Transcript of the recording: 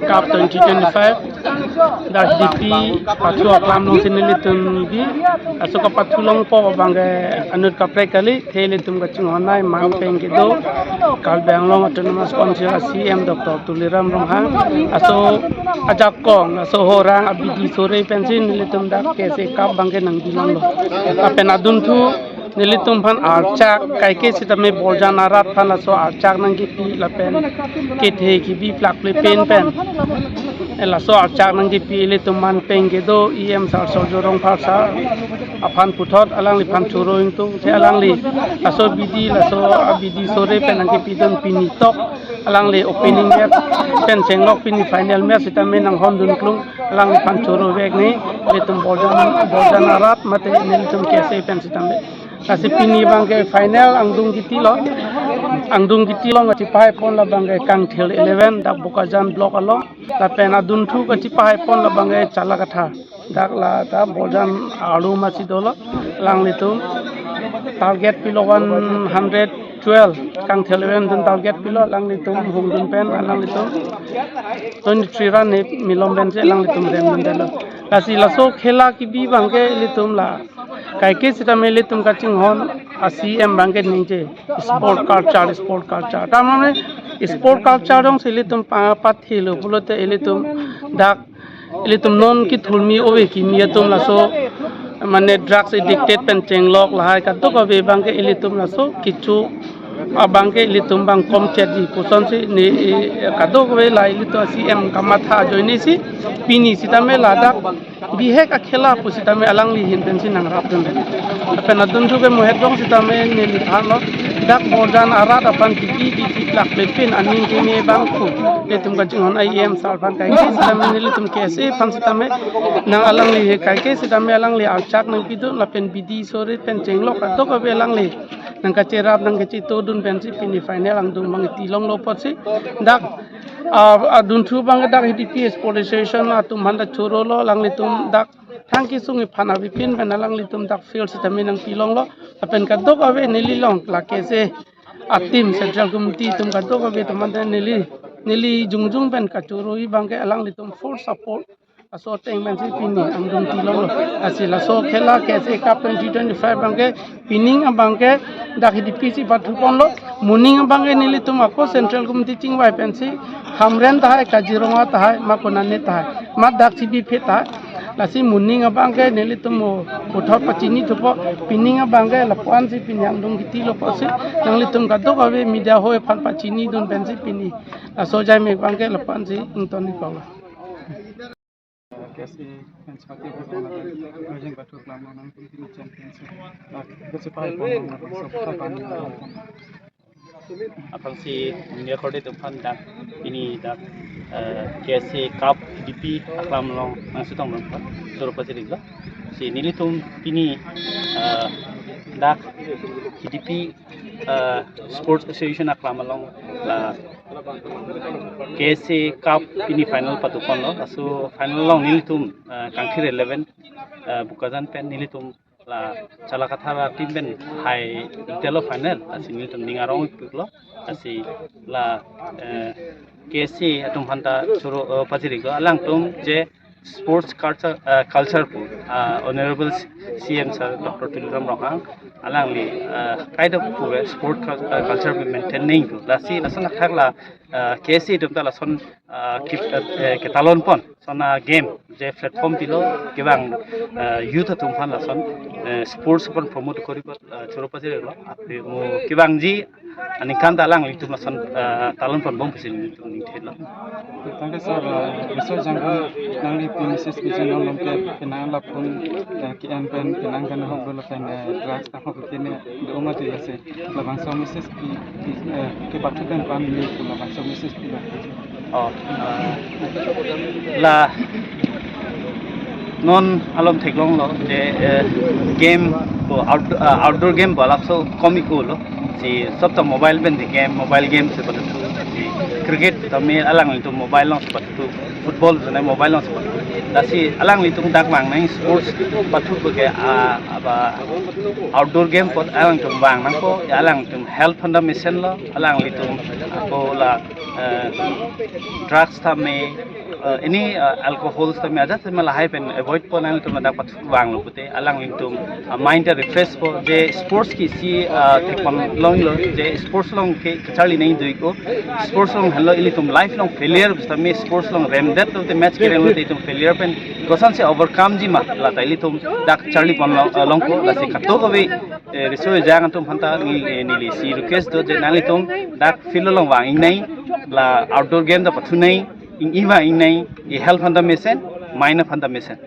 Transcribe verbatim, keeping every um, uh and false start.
Cup twenty twenty-five, dak H D P pathu aklam alongsi nelitum bi, laso kapathu longpo abangke anut kaprek kali, athe ilitum kachinghon nai man pen kedo, Karbi Anglong Autonomous Council a C M Doctor Tuliram Ronghang, laso ajakong, laso horang abidi sore pensi nelitum dak K S A Cup abangke nangbi longlo. Lapen adunthu nelitum aphan archak, kaike sitame Borjan arat aphan laso archak nangkipi lapen kethe kibi plak ple pen pen, eh, laso archak nangkipi ilitum man pen kedo E M Sar Surjya Rongphar sir aphan puthot alangliphan choro ingtung, athe alangli laso bidi, laso abidi sore pen nangkipidun pini tok alangli opening match pen chenglok pini final match sitame nanghondun klung, alangliphan choro vek ni, ilitum Borjan, Borjan arat mate nelitum K S A pen sitame. Lasi pini abangke final angdung kiti lo. Angdung kiti along kachipahai pon labangke Kangthir eleven dak Bokajan block along. Lapen adunthu kachipahai pon labangke Chalakatha dak la ta Borjan arlo masi dolo. Alanglitum target pilo one hundred twelve, Kangthir eleven dun target pilo, alanglitum hungdun pen alanglitum twenty-three run ni milom pensi alanglitum remdun detlo. Lasi laso khela kibi abangke ilitum la kaike sitame ilitum kachinghon a C M abangke ningje sport culture, sport culture. Ta mane sport culture alongsi ilitum pa-, pathilo pulote ilitum dak ilitum non kethurmi ove kimi atum laso mane drugs addicted pen chenglok lahai kadokave abangke ilitum laso kecho abangke ilitum abang komchetji pusonsi ne, eh, kadokave la ilitum a C M kamatha ajoinesi pini sitame ladak bihek akhela pu sitame alangli ahin pensi nangrapdun. Lapen adunthu ke muhet dong sitame neliphan lo, dak Borjan arat aphan kipi kipi plak ple pen aning keme abang pu ilitum kachinghon E M sir aphan kaike sitame nelitum K S A aphan sitame nang alangli he kaike sitame alangli archak nangpidun lapen bidi sore pen chenglok kadokave alangli nangkacherap nangkachetodun pensi pini final angdung abang iti longlo apotsi dak, ah, adunthu abangke dak H D P Sports Association atum aphan ta chorolo, alanglitum dak thang kesung iphan avepin pen alanglitum dak field sitame nangpi longlo. Lapen kadokave neli along la K S A a team, central committee atum kadokave atum ante neli, neli jongjong pen kachoro abangke alanglitum full support. Laso ateng pensi pini angdung ti longlo. Lasi laso khela K S A Cup twenty twenty-five abangke pining abangke dak H D P si pathu ponlo. Moning abangke nelitum ako central committee chingvai pensi Hamren tahai, Kaziranga tahai, ma konane tahai, ma dak si biphe tahai. Lasi moning abangke nelitum mo puthot pachini thupo, pining abangke lapu-ansi pini angdung kiti lo apotsi nanglitum kadokave media hoi aphan pachinidun pensi pini laso jaimek abangke lapu-ansi ington iklo. K S A fans party aphan arjeng pathu aklam nangtum pini championship, ah, kachipahai pon nang nang so kha pan nang. Aphrangsi media korte atum aphan dak pini dak, eh, K S A Cup H D P aklam along nangchetongdun aphan choro pachiriklo. Si nelitum pini, eh, dak H D P, eh, Sports Association aklam along la K S A Cup pini final patu ponlo. Laso final along nelitum, eh, Kangthir eleven, eh, Bokajan pen nelitum la Chalakatha team pen hai telo final, lasi nelitum ning arong ipiklo, lasi la, eh, K S A atum aphan ta choro, eh, pachiriklo, alangtum je sports culture, eh, culture pu, ah, Honorable C M Sir Doctor Tuliram Ronghang alangli, eh, kaida puve sport cul-, eh, culture pu maintain nangji pu. Lasi lason athak la, eh, K S A atum ta lason, eh, kip-, eh, ketalon pon, lason a game je platform pilo, kevang, eh, youth atum aphan lason, eh, sports aphan promote kori apot, eh, choro pachiriklo. Api mo kevangji aningkan ta alanglitum lason, eh, talon ponbom pusi nelitum ningthelo. Thank you, sir. Eh, Mister Jangkung, nangli pini S S P channel along ke kenang lapu, eh, ke-en pen kenang kan hok dolo pen, eh, drugs ta hok kene do ma ti lase. Labangso message pi, pi, eh, kepathu pen pame pu labangso message pi la. Oh, eh, la non alom theklonglo je, eh, game pu out-, eh, outdoor game pu alapso kom iklo. Si sob ta mobile pen si game, mobile game si pathu si Cricket tame alanglitum mobile along si pathu, football tame mobile along si pathu. Lasi alanglitum dak vang nang sports pathu ke, ah, apa, outdoor game apot alanglitum vang nangpo, ya alanglitum health aphan ta mesen lo, alanglitum ako la, eh, drugs tame, eh, any, eh, alcohol tame ajat tame lahai pen avoid po, alanglitum dak pathu vanglo pute alanglitum, ah, mind ta refresh po, je sports ke isi, ah, thekpon longlo, je sports along ke kacharli nangji ko, sports along henlo ilitum life along failure, tame sports along remdet lote, match kereng lote itum failure pen kosonsi overcome ji ma, lata ilitum dak charli pon long, ah, longpo. Lasi kadokave, eh, riso ejang atum aphan ta neli, eh, neli isi request do je nanglitum dak field along vang ingnei, la outdoor game ta pathu nei, ing-i vang ingnei, i health aphan ta mesen, mind aphan ta mesen.